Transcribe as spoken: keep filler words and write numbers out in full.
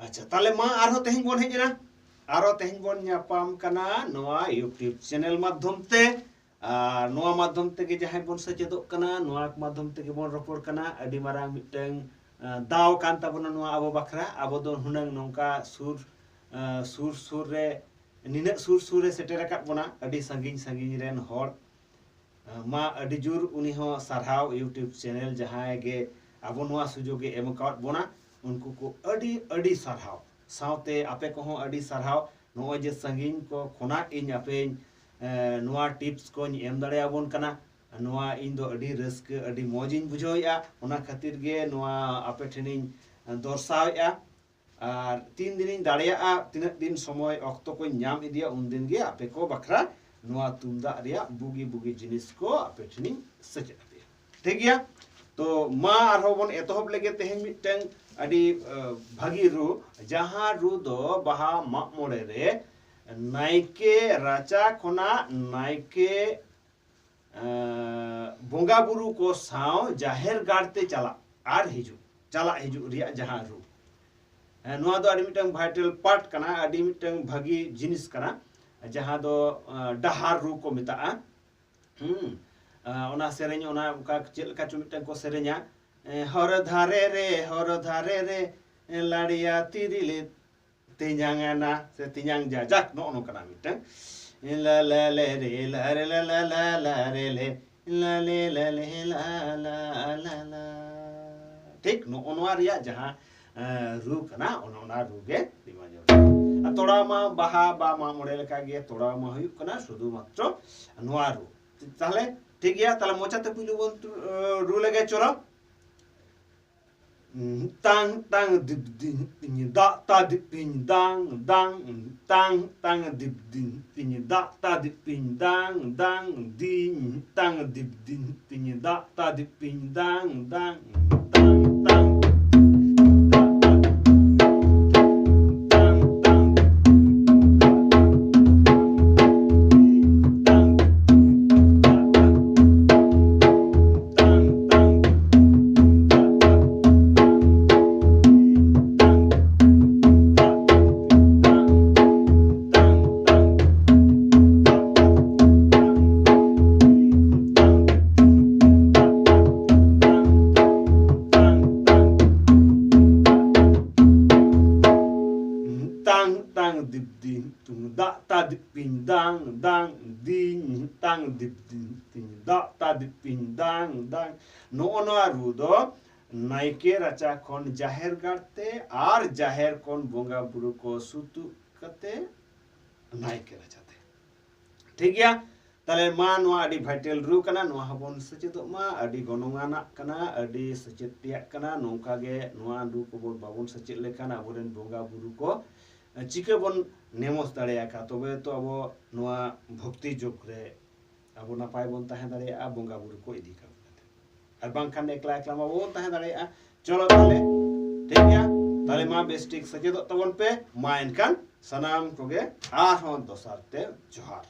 ᱟᱪᱪᱷᱟ, ᱛᱟᱦᱞᱮ ᱢᱟ ᱟᱨᱦᱚᱸ ᱛᱮᱦᱮᱧ ᱵᱚᱱ ᱦᱮᱡ ᱮᱱᱟ, ᱟᱨᱦᱚᱸ ᱛᱮᱦᱮᱧ ᱵᱚᱱ ᱧᱟᱯᱟᱢ ᱠᱟᱱᱟ ᱱᱚᱣᱟ YouTube channel ᱢᱟᱫᱽᱫᱷᱚᱢ ᱛᱮ᱾ ᱟᱨ ᱱᱚᱣᱟ ᱢᱟᱫᱽᱫᱷᱚᱢ ᱛᱮᱜᱮ ᱡᱟᱦᱟᱸᱭ ᱵᱚᱱ ᱥᱮᱪᱮᱫᱚᱜ ᱠᱟᱱᱟ, ᱱᱚᱣᱟ ᱢᱟᱫᱽᱫᱷᱚᱢ ᱛᱮᱜᱮ ᱵᱚᱱ ᱨᱚᱯᱚᱲ ᱠᱟᱱᱟ᱾ ᱟᱹᱰᱤ ᱢᱟᱨᱟᱝ ᱢᱤᱫᱴᱟᱝ ᱟᱸ, ᱫᱟᱣ ᱠᱟᱱ ᱛᱟᱵᱚᱱᱟ ᱱᱚᱣᱟ ᱟᱵᱚ ᱵᱟᱠᱷᱨᱟ᱾ ᱟᱵᱚ ᱫᱚ ᱦᱩᱱᱟᱹᱝ ᱱᱚᱝᱠᱟ ᱥᱩᱨ ᱟᱸ, ᱥᱩᱨ ᱥᱩᱨ ᱨᱮ, ᱱᱤᱱᱟᱹᱜ ᱥᱩᱨ ᱥᱩᱨ ᱨᱮ ᱥᱮᱴᱮᱨ ᱟᱠᱟᱫ ᱵᱚᱱᱟ ᱟᱹᱰᱤ ᱥᱟᱺᱜᱤᱧ ᱥᱟᱺᱜᱤᱧ ᱨᱮᱱ ᱦᱚᱲ᱾ ᱟᱸ, ᱢᱟ ᱟᱹᱰᱤ ᱡᱳᱨ ᱩᱱᱤ ᱦᱚᱸ ᱥᱟᱨᱦᱟᱣ, YouTube channel ᱡᱟᱦᱟᱸᱭ ᱜᱮ ᱟᱵᱚ ᱱᱚᱣᱟ ᱥᱩᱡᱳᱜᱽ ᱮ ᱮᱢ ᱟᱠᱟᱣᱟᱫ ᱵᱚᱱᱟ, ᱩᱱᱠᱩ ᱠᱚ ᱟᱹᱰᱤ ᱟᱹᱰᱤ ᱥᱟᱨᱦᱟᱣ᱾ ᱥᱟᱶᱛᱮ ᱟᱯᱮ ᱠᱚᱦᱚᱸ ᱟᱹᱰᱤ ᱥᱟᱨᱦᱟᱣ, ᱱᱚᱜᱼᱚᱭ ᱡᱮ ᱥᱟᱺᱜᱤᱧ ᱠᱚ ᱠᱷᱚᱱᱟᱜ ᱤᱧ ᱟᱯᱮᱧ ᱮᱸ, ᱱᱚᱣᱟ tips ᱠᱚᱧ ᱮᱢ ᱫᱟᱲᱮᱭᱟᱵᱚᱱ ᱠᱟᱱᱟ᱾ ᱱᱚᱣᱟ ᱤᱧ ᱫᱚ ᱟᱹᱰᱤ ᱨᱟᱹᱥᱠᱟᱹ, ᱟᱹᱰᱤ ᱢᱚᱡᱽ ᱤᱧ ᱵᱩᱡᱷᱟᱹᱣᱮᱫᱼᱟ᱾ ᱚᱱᱟ ᱠᱷᱟᱹᱛᱤᱨ ᱜᱮ ᱱᱚᱣᱟ ᱟᱯᱮ ᱴᱷᱮᱱᱤᱧ ᱫᱚᱨᱥᱟᱣᱮᱫᱼᱟ᱾ ᱟᱨ ᱛᱤᱱ ᱫᱤᱱᱤᱧ ᱫᱟᱲᱮᱭᱟᱜᱼᱟ, ᱛᱤᱱᱟᱹᱜ ᱫᱤᱱ ᱥᱚᱢᱚᱭ ᱚᱠᱛᱚ ᱠᱚᱧ ᱧᱟᱢ ᱤᱫᱤᱭᱟ, ᱩᱱ ᱫᱤᱱ ᱜᱮ ᱟᱯᱮ ᱠᱚ ᱵᱟᱠᱷᱨᱟ ᱱᱚᱣᱟ ᱛᱩᱢᱫᱟᱜ ᱨᱮᱭᱟᱜ ᱵᱩᱜᱤ ᱵᱩᱜᱤ ᱡᱤᱱᱤᱥ ᱠᱚ ᱟᱯᱮ ᱴᱷᱮᱱᱤᱧ ᱥᱮᱪᱮᱫ ᱟᱯᱮᱭᱟ᱾ ᱴᱷᱤᱠ ᱜᱮᱭᱟ? ᱛᱚ ᱢᱟ ᱟᱨᱦᱚᱸ ᱵᱚᱱ ᱮᱛᱚᱦᱚᱵ ᱞᱮᱜᱮ ᱛᱮᱦᱮᱧ ᱢᱤᱫᱴᱟᱝ ᱟᱹᱰᱤ, ᱟᱸ, ᱵᱷᱟᱹᱜᱤ ᱨᱩ, ᱡᱟᱦᱟᱸ ᱨᱩ ᱫᱚ ᱵᱟᱦᱟ ᱢᱟᱜ ᱢᱚᱬᱮ ᱨᱮ ᱱᱟᱭᱠᱮ ᱨᱟᱪᱟ ᱠᱷᱚᱱᱟᱜ ᱱᱟᱭᱠᱮ, ᱟᱸ, ᱵᱚᱸᱜᱟ ᱵᱩᱨᱩ ᱠᱚ ᱥᱟᱶ ᱡᱟᱦᱮᱨ ᱜᱟᱲ ᱛᱮ ᱪᱟᱞᱟᱜ ᱟᱨ ᱦᱤᱡᱩᱜ, ᱪᱟᱞᱟᱜ ᱦᱤᱡᱩᱜ ᱨᱮᱭᱟᱜ ᱡᱟᱦᱟᱸ ᱨᱩ, ᱦᱮᱸ, ᱱᱚᱣᱟ ᱫᱚ ᱟᱹᱰᱤ ᱢᱤᱫᱴᱟᱝ vital part ᱠᱟᱱᱟ, ᱟᱹᱰᱤ ᱢᱤᱫᱴᱟᱝ ᱵᱷᱟᱹᱜᱤ ᱡᱤᱱᱤᱥ ᱠᱟᱱᱟ, ᱡᱟᱦᱟᱸ ᱫᱚ, ᱟᱸ, ᱰᱟᱦᱟᱨ ᱨᱩ ᱠᱚ ᱢᱮᱛᱟᱜᱼᱟ᱾ ᱦᱩᱸ, ᱟᱸ, ᱚᱱᱟ ᱥᱮᱨᱮᱧ, ᱚᱱᱟ ᱚᱱᱠᱟ ᱪᱮᱫ ᱞᱮᱠᱟ ᱪᱚ ᱢᱤᱫᱴᱟᱝ ᱠᱚ ᱥᱮᱨᱮᱧᱟ, ᱮᱸ, ᱦᱚᱨ ᱫᱷᱟᱨᱮ ᱨᱮ, ᱦᱚᱨ ᱫᱷᱟᱨᱮ ᱨᱮ, ᱮᱸ, ᱞᱟᱲᱤᱭᱟ ᱛᱤᱨᱤᱞᱮ ᱛᱮᱧᱟᱝ ᱟᱱᱟ ᱥᱮ ᱛᱮᱧᱟᱝ ᱡᱟ, ᱡᱟᱠ, ᱱᱚᱜᱼᱚ ᱱᱚᱝᱠᱟᱱᱟᱜ ᱢᱤᱫᱴᱟᱝ᱾ ᱞᱟ ᱞᱟ ᱞᱮ ᱨᱮ ᱞᱟ ᱨᱮ ᱞᱟ ᱞᱟ ᱞᱟ ᱞᱟ ᱨᱮ ᱞᱮ, ᱞᱟ ᱞᱮ ᱞᱟ ᱞᱮ ᱞᱟ ᱞᱟ ᱞᱟ ᱞᱟ᱾ ᱴᱷᱤᱠ ᱱᱚᱜᱼᱚ ᱱᱚᱣᱟ ᱨᱮᱭᱟᱜ ᱡᱟᱦᱟᱸ, ᱮᱸ, ᱨᱩ ᱠᱟᱱᱟ, ᱚᱱ-, ᱚᱱᱟ ᱨᱩ ᱜᱮ ᱨᱤᱢᱟᱹᱧ ᱚᱞ᱾ ᱟᱨ ᱛᱚᱲᱟᱣ ᱢᱟ ᱵᱟᱦᱟ ᱵᱟ ᱢᱟᱜ ᱢᱚᱬᱮ ᱞᱮᱠᱟ ᱜᱮ ᱛᱚᱲᱟᱣ ᱢᱟ ᱦᱩᱭᱩᱜ ᱠᱟᱱᱟ ᱥᱩᱫᱷᱩ ᱢᱟᱛᱨᱚ ᱱᱚᱣᱟ ᱨᱩ᱾ ᱛᱟᱦᱞᱮ ᱴᱷᱤᱠ ᱜᱮᱭᱟ, ᱛᱟᱦᱞᱮ ᱢᱚᱪᱟᱛᱮ ᱯᱩᱭᱞᱩ ᱵᱚᱱ ᱛᱩ-, ᱨᱩ ᱞᱮᱜᱮ, ᱪᱚᱞᱚ᱾ ᱛᱟᱝ ᱛᱟᱝ ᱫᱤᱯ ᱫᱤᱧ ᱛᱤᱧ ᱫᱟᱜ ᱛᱟ ᱫᱤᱯ ᱯᱤᱧ ᱫᱟᱝ ᱫᱟᱝ᱾ ᱛᱟᱝ ᱛᱟᱝ ᱫᱤᱯ ᱫᱤᱧ ᱛᱤᱧ ᱫᱟᱜ ᱛᱟ ᱫᱤᱯ ᱯᱤᱧ ᱫᱟᱝ ᱫᱟᱝ᱾ ᱫᱤᱧ ᱛᱟᱝ ᱫᱤᱯ ᱫᱤᱧ ᱛᱤᱧ ᱫᱟᱜ ᱛᱟ ᱫᱤᱯ ᱯᱤᱧ ᱫᱟᱝ ᱫᱟᱝ᱾ ᱛᱟᱝ ᱛᱟᱝ ᱫᱤᱯ ᱫᱤᱧ ᱛᱤᱧ ᱫᱟᱜ ᱛᱟ ᱫᱤᱯ ᱯᱤᱧ ᱫᱟᱝ ᱫᱟᱝ᱾ ᱛᱟᱝ ᱛᱟᱝ ᱫᱤᱯ ᱫᱤᱧ ᱛᱤᱧ ᱫᱟᱜ ᱛᱟ ᱫᱤᱯ ᱯᱤᱧ ᱫᱟᱝ ᱫᱟᱝ᱾ ᱫᱤᱧ ᱛᱟᱝ ᱫᱤᱯ ᱫᱤᱧ ᱛᱤᱧ ᱫᱟᱜ ᱛᱟ ᱫᱤᱯ ᱯᱤᱧ ᱫᱟᱝ ᱫᱟᱝ᱾ ᱫᱤᱧ ᱛᱟᱝ ᱫᱤᱯ ᱫᱤᱧ ᱛᱤᱧ ᱫᱟᱜ ᱛᱟ ᱫᱤᱯ ᱯᱤᱧ ᱫᱟᱝ ᱫᱟᱝ᱾ ᱫᱤᱯ ᱫᱤᱱ ᱛᱩᱢ ᱫᱟᱜ ᱛᱟ ᱫᱤᱯᱤᱧ ᱫᱟᱝ ᱫᱟᱝ ᱫᱤᱧ ᱛᱟᱝ ᱫᱤᱯ ᱫᱤᱱ ᱛᱤᱧ ᱫᱟᱜ ᱛᱟ ᱫᱤᱯᱤᱧ ᱫᱟᱝ ᱫᱟᱝ᱾ ᱱᱚᱜᱼᱚ ᱱᱚᱣᱟ ᱨᱩ ᱫᱚ ᱱᱟᱭᱠᱮ ᱨᱟᱪᱟ ᱠᱷᱚᱱ ᱡᱟᱦᱮᱨ ᱜᱟᱲ ᱛᱮ ᱟᱨ ᱡᱟᱦᱮᱨ ᱠᱷᱚᱱ ᱵᱚᱸᱜᱟ ᱵᱩᱨᱩ ᱠᱚ ᱥᱩᱛᱩᱜ ᱠᱟᱛᱮ ᱱᱟᱭᱠᱮ ᱨᱟᱪᱟ ᱛᱮ᱾ ᱴᱷᱤᱠ ᱜᱮᱭᱟ᱾ ᱛᱟᱦᱞᱮ ᱢᱟ, ᱱᱚᱣᱟ ᱟᱹᱰᱤ vital ᱨᱩ ᱠᱟᱱᱟ, ᱱᱚᱣᱟ ᱦᱚᱸᱵᱚᱱ ᱥᱮᱪᱮᱫᱚᱜ ᱢᱟ᱾ ᱟᱹᱰᱤ ᱜᱚᱱᱚᱝ ᱟᱱᱟᱜ ᱠᱟᱱᱟ, ᱟᱹᱰᱤ ᱥᱮᱪᱮᱫ ᱛᱮᱭᱟᱜ ᱠᱟᱱᱟ᱾ ᱱᱚᱝᱠᱟ ᱜᱮ ᱱᱚᱣᱟ ᱨᱩ ᱠᱚᱵᱚᱱ, ᱵᱟᱵᱚᱱ ᱥᱮᱪᱮᱫ ᱞᱮᱠᱷᱟᱱ ᱟᱵᱚᱨᱮᱱ ᱵᱚᱸᱜᱟ ᱵᱩᱨᱩ ᱠᱚ ᱪᱤᱠᱟᱹ ᱵᱚᱱ ᱱᱮᱢᱚᱥ ᱫᱟᱲᱮᱭᱟᱠᱚᱣᱟ? ᱛᱚᱵᱮ ᱛᱚ ᱟᱵᱚ ᱱᱚᱣᱟ ᱵᱷᱚᱠᱛᱤ ᱡᱩᱜᱽ ᱨᱮ ᱟᱵᱚ ᱱᱟᱯᱟᱭ ᱵᱚᱱ ᱛᱟᱦᱮᱸ ᱫᱟᱲᱮᱭᱟᱜᱼᱟ, ᱵᱚᱸᱜᱟ ᱵᱩᱨᱩ ᱠᱚ ᱤᱫᱤ ᱠᱟᱠᱚ ᱠᱟᱛᱮ᱾ ᱟᱨ ᱵᱟᱝᱠᱷᱟᱱ ᱮᱠᱞᱟ ᱮᱠᱞᱟ ᱢᱟ ᱵᱟᱵᱚᱱ ᱛᱟᱦᱮᱸ ᱫᱟᱲᱮᱭᱟᱜᱼᱟ᱾ ᱪᱚᱞᱚ ᱛᱟᱦᱞᱮ, ᱴᱷᱤᱠ ᱜᱮᱭᱟ᱾ ᱛᱟᱦᱞᱮ ᱢᱟ ᱵᱮᱥ ᱴᱷᱤᱠ ᱥᱮᱪᱮᱫᱚᱜ ᱛᱟᱵᱚᱱ ᱯᱮ᱾ ᱢᱟ ᱮᱱᱠᱷᱟᱱ ᱥᱟᱱᱟᱢ ᱠᱚᱜᱮ ᱟᱨᱦᱚᱸ ᱫᱚᱥᱟᱨ ᱛᱮ ᱡᱚᱦᱟᱨ᱾